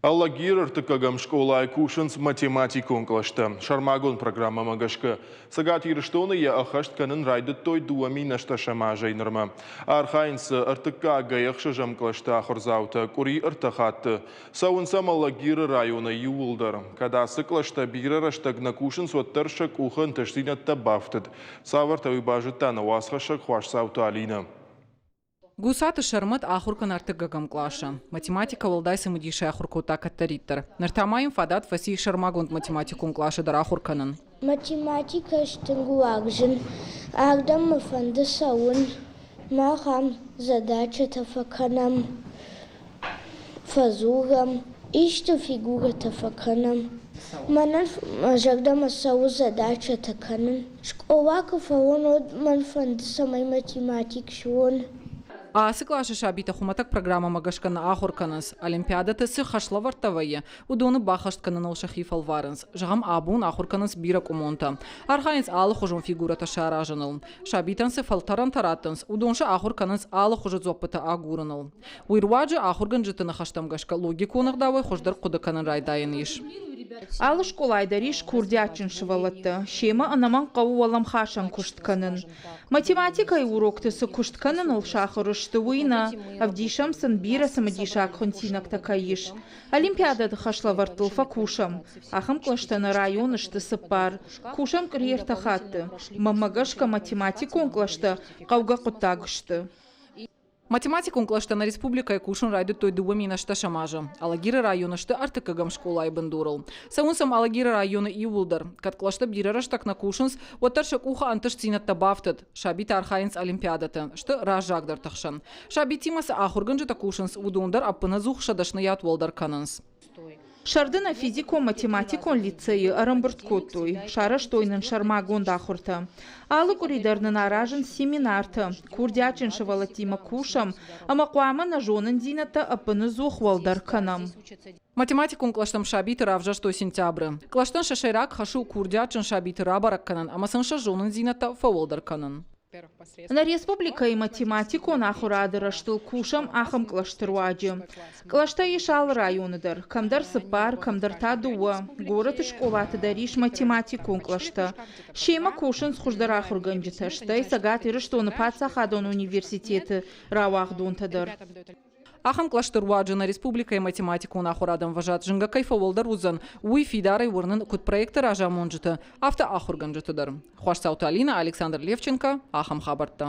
Алагиры ӕртыккӕгӕм скъолайы кусынц математикон кълӕстӕ. Сӕрмагонд программӕмӕ гӕсгӕ Цӕгат Ирыстоны йӕ ӕххӕст кӕнын райдыдтой 2008 азӕй нырмӕ. Архайынц дзы ӕртыккагӕй ӕхсӕзӕм кълӕсты ахуырдзаутӕ къуыри ӕртӕ хатты. Цӕуынц ӕм Алагиры районӕй иууылдӕр. Кӕд ацы кълӕстӕ бирӕ рӕстӕг нӕ кусынц, уӕддӕр сӕ къухы ӕнтыстдзинӕдтӕ бафтыд. Цавӕртӕ, уый базыдта нӕ уацхӕссӕг Хуасдзауты Алинӕ. Гусаты Сӕрмӕт ахуыр кӕны ӕртыккӕгӕм къласы. Математикӕ уӕлдай цымыдисӕй ахуыр кодта кӕддӕриддӕр. Ныр та ма йын фадат фӕци сӕрмагонд математикон къласы дӕр ахуыр кӕнын. Математикӕ стынг уарзын. Ардӕм мӕ фӕнды цӕуын. Мах ам задачӕтӕ фӕкӕнӕм, фӕдзурӕм, исты фигурӕтӕ фӕкӕнӕм. Мӕнӕн мӕ зӕрдӕмӕ цӕуы задачӕтӕ кӕнын. Скъола куы фӕуон, уӕд мӕн фӕнды, цӕмӕй математик суон. Ацы къласы сабитӕ хуымӕтӕг программӕмӕ гӕсгӕ нӕ ахуыр кӕнынц. Олимпиадӕты цы хӕслӕвӕрдтӕ вӕййы, уыдоны баххӕст кӕныныл сӕхи фӕлварынц. Зӕгъӕм, абон ахуыр кӕнынц бирӕ къуымонтӕ. Архайынц алыхуызон фигурӕтӕ саразыныл. Сабитӕн цы фӕлтӕрӕнтӕ раттынц, уыдон сӕ ахуыр кӕнынц алыхуызы дзуӕппытӕ агурыныл. Уый руаджы ахуыргӕнджыты ныхӕстӕм гӕсгӕ логикон ӕгъдауӕй хуыздӕр хъуыды кӕнын райдайӕн ис. Алы скъолайы дӕр ис курдиатджын сывӕллӕттӕ, семӕ ӕнӕмӕнг хъӕуы уӕлӕмхасӕн куыст кӕнын. Математикӕйы урокты цы куыст кӕныныл сахуыр сты, уый нӕ, ӕвдисӕм сын бирӕ цымыдисаг хуынтинӕгтӕ кӕй ис. Олимпиадӕты хӕслӕвӕрдтыл фӕкусӕм. Ахӕм кълӕстӕ нӕ районы сты цыппар. Кусӕм къуыри ӕртӕ хатты. Мӕнмӕ гӕсгӕ математикон кълӕстӕ хъӕугӕ хъуыддаг сты. Математикон кълӕстӕ нӕ республикӕйы кусын райдыдтой 2008 азы. Алагиры районы сты ӕртыккӕгӕм скъолайы бындурыл. Цӕуынц ӕм Алагиры районы иууылдӕр. Кӕд кълӕстӕ бирӕ рӕстӕг нӕ кусынц, уӕддӕр сӕ къухы ӕнтыстдзинӕдтӕ бафтыд. Сабитӕ архайынц олимпиадӕты, сты раззагдӕрты хсӕн. Сабитимӕ цы ахуыргӕнджытӕ кусынц, уыдон дӕр ӕппынӕдзух сӕ дӕсныйад уӕлдӕр кӕнынц. Сӕрды нӕ физикон-математикон лицейы ӕрӕмбырд кодтой, сарӕзтой нын сӕрмагонд ахуыртӕ. Алы къуыри дӕр нын аразынц семинартӕ, курдиатджын сывӕллӕттимӕ кусӕм ӕмӕ хъуамӕ нӕ зонындзинӕдтӕ ӕппынӕдзух уӕлдӕр кӕнӕм. Математикон кълӕстӕм сабиты равзӕрстой сентябры. Кълӕстӕн сӕ сӕйраг хӕс у курдиатджын сабиты рабӕрӕг кӕнын ӕмӕ сын сӕ зонындзинӕдтӕ фӕуӕлдӕр кӕнын. Нӕ республикӕйы математикон ахуырады рӕзтыл кусӕм ахӕм кълӕсты руаджы. Кълӕстӕ ис алы районы дӕр, кӕмдӕр цыппар, кӕмдӕр та дыууӕ. Горӕты скъолаты дӕр ис математикон кълӕстӕ. Семӕ кусынц хуыздӕр ахуыргӕнджытӕ, стӕй Цӕгат Ирыстоны паддзахадон университеты рауагъдонтӕ дӕр. Ахӕм кълӕсты руаджы нӕ республикӕйы математикон ахуырады ӕмвӕзад зынгӕ кӕй фӕуӕлдӕр уыдзӕн, уый фидарӕй уырнын куыд проекты разамонджыты, афтӕ ахуыргӕнджыты дӕр. Хуасдзауты Алинӕ, Александр Левченко, ахӕм хабӕрттӕ.